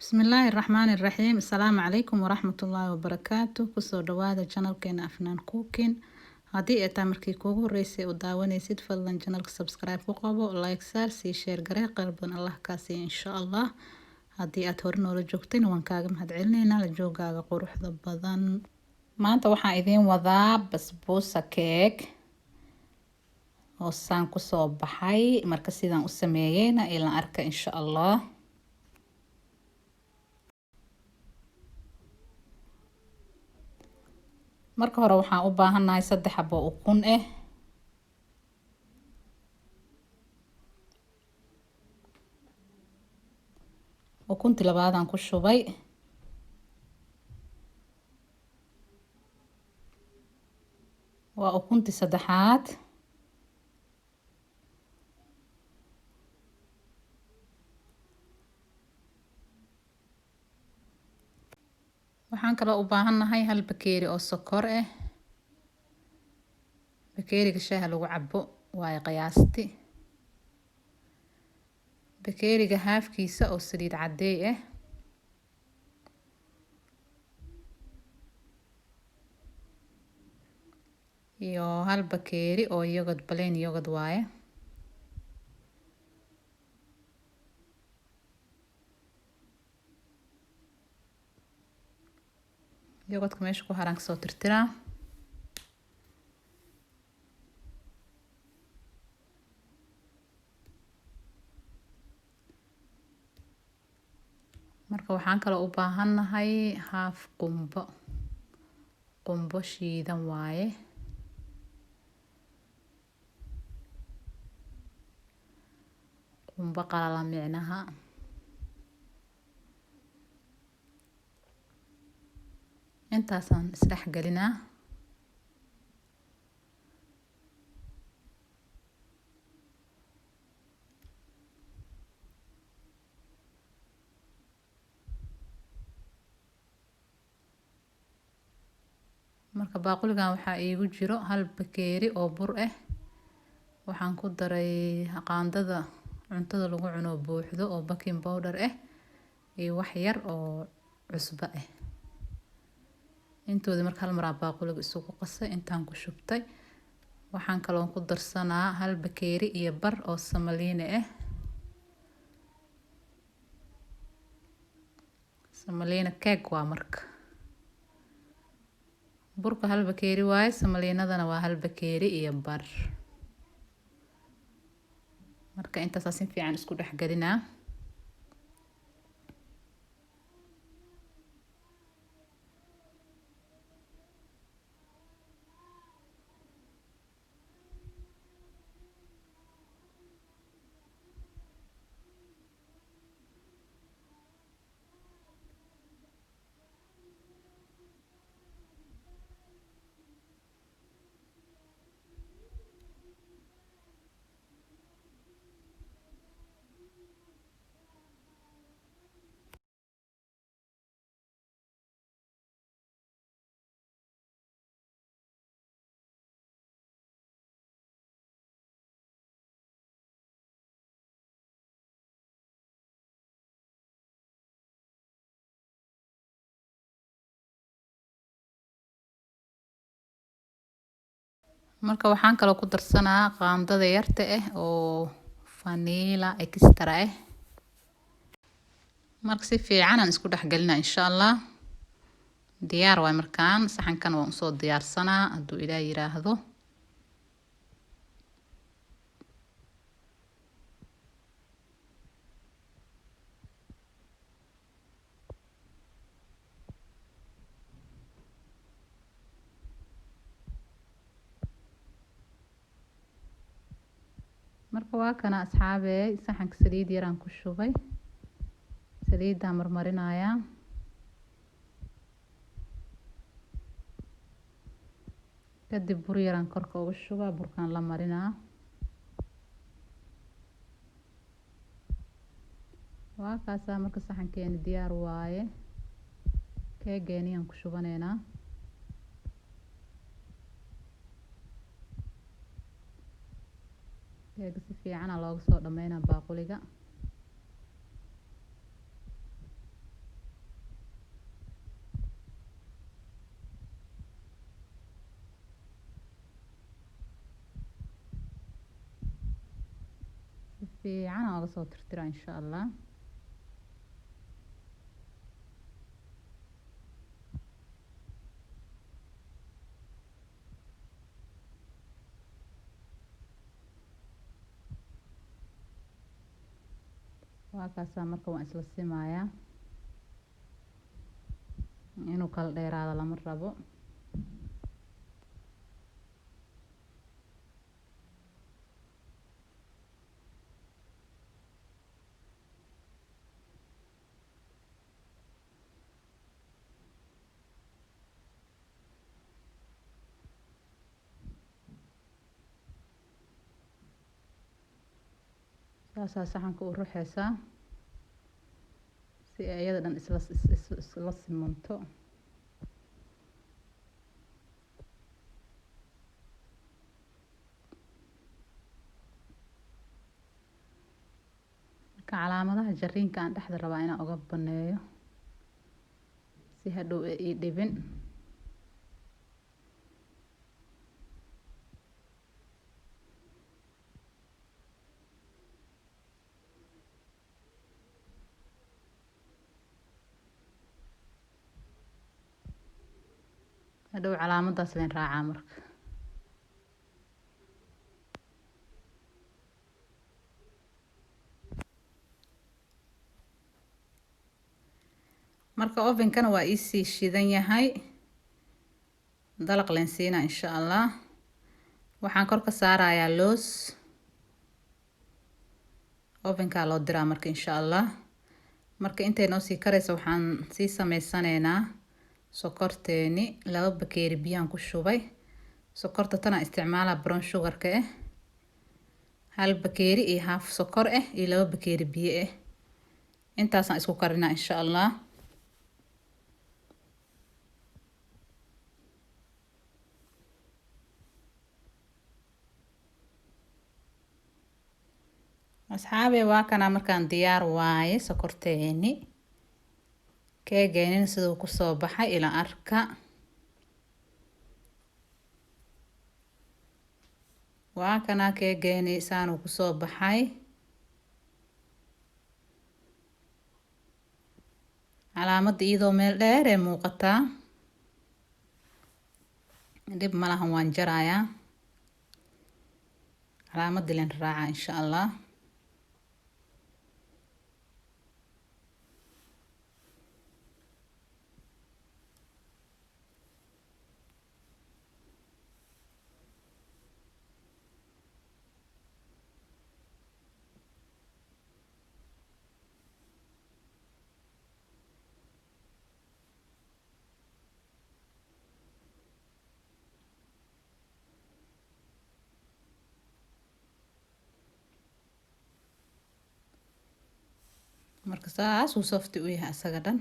Bismillaahi Raxmaani Raxiim. Asalaamu calaykum waraxmatullaahi wabarakaatu. Kusoo dhawaada channelkeena Afnaan Cooking. Haddii ay tahay markii kuugu horeysay u daawanaysid, fadlan channelka subscribe ku qabo, like saar, sii share garee. Khayr badan Allah kaa siiya, insha Allah. Haddii aad hore noola joogtayna, waan kaaga mahadcelinaynaa la joogaaga quruxda badan. Maanta waxaan idiin wadaa basbuusa cake oo saan kusoo baxay. Marka sidaan u sameeyeyna ilaan arka, insha Allah. Marka hore waxaan u baahannahay 3 xabo ukun ah, ukuntii labaadaan ku shubay, waa ukuntii saddexaad. Waxaan kaloo u baahannahay 1 bakeeri oo sokor ah, bakeeriga shaaha lagu cabo waayo qiyaasti, bakeeriga haafkiisa oo saliid cadeey ah, iyo 1 bakeeri oo yogurt, plain yogurt waaye. Yogurtka meesha ku haraan kasoo tirtiraa. Marka waxaan kaloo u baahannahay haaf qumbo, qumbo shiidan waaye. Qumbo qalala micnaha. Intaasaan isdhex gelinaa. Marka baaquligan waxaa iigu jiro 1 bakeeri oo bur ah. Waxaan ku daray qaandada cuntada lagu cuno buuxdo oo baking powder ah iyo wax yar oo cusbo ah. Intoodii marka hal mar aan baaquliga isugu qasay, intaan ku shubtay. Waxaan kaloo ku darsanaa 1 bakeeri iyo bar oo samaliine ah. Samaliina cake waa. Marka burka 1 bakeeri waaye, samaliinadana waa 1 bakeeri iyo bar. Marka intaasaa si fiican isku dhex gelinaa. Marka waxaan kaloo ku darsanaa qaandada yarta ah oo vanilla extra ah. Marka si fiican aan isku dhex gelinaa, insha Allah. Diyaar waay. Markaan saxankan waan usoo diyaarsanaa, hadduu Ilaah yiraahdo. Marka waa kana, asxaabey. Saxanka saliid yaraan ku shubay, saliidaan marmarinayaa. Kadib bur yaraan korka uga shubaa, burkaan la marinaa. Waa kaasaa. Marka saxankeeni diyaar waaye, keegeeniyaan ku shubaneynaa. Keega si fiicana looga soo dhameynaa baaquliga. Fiican aan uga soo tirtiraa insha Allah. Waa kaasaa. Marka waan isla simayaa, inuu kala dheeraado lama rabo. Saasaa saxanka u ruxeysaa si ay iyada dhan isla simanto. Marka calaamadaha jariinka aan dhexda rabaa inaan uga baneeyo si hadhow ay ii dhibin. Hadhow calaamadaas leen raacaa marka. Marka ovenkana waa iisii shidan yahay, dalaq leen siinaa insha Allah. Waxaan kor ka saarayaa loos. Ovenkaa loo diraa marka insha Allah. Marka intay noo sii karayso waxaan sii sameysanaynaa sokorteeni. 2 bakeeri biyaan ku shubay. Sokorta tanaa isticmaalaa, brown sugarka ah. 1 bakeeri iyo haaf sokor ah iyo 2 bakeeri biyo ah, intaasaan isku karinaa insha Allah. Asxaabe, waa kanaa. Markaan diyaar waaye sokorteeni, keegeenina siduu kusoo baxay ila arka. Waa kanaa keegeeni, saanuu kusoo baxay. Calaamadda iyadoo meel dheer ee muuqataa, dhib ma lahan, waan jarayaa, calaamadii len raacaa insha Allah. Marka saasuu soft u yahay asaga dhan.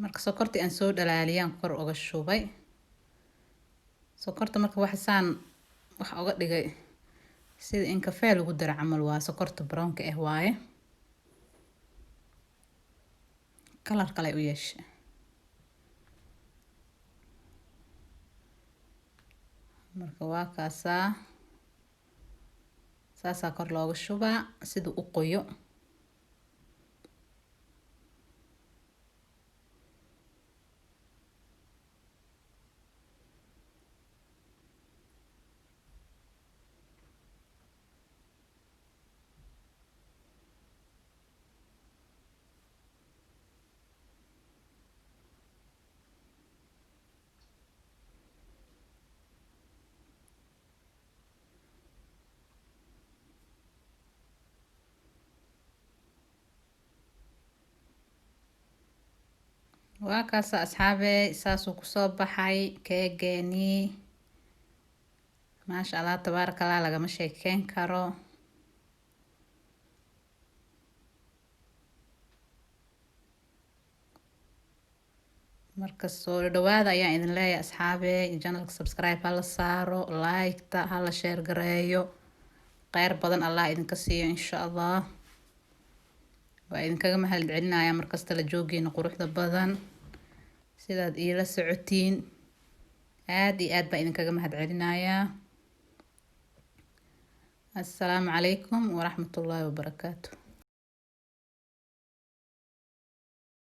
Marka sokortii aan soo dhalaaliyaan kor uga shubay sokorta. Marka waxa saan wax uga dhigay sida in kafee lagu daro camal, waa sokorta brownka ah waaye, color kale u yeesha. Marka waa kaasaa, saasaa kor looga shubaa siduu u qoyo. Waa kaasa asxaabe, saasuu kusoo baxay keegeenii. Maasha Allah, tabaaraka Allah, lagama sheekeyn karo. Marka soo dhawaada ayaan idin leeyahay asxaabe. Channelka subscribe hala saaro, like-ta hala share gareeyo. Kheyr badan Allah idinka siiyo insha Allah. Waa idinkaga mahad celinayaa markasta la joogeena quruxda badan, sidaad iila socotiin. Aad iyo aad baan idinkaga mahad celinayaa. Assalaamu calaykum waraxmatullaahi wabarakaatu.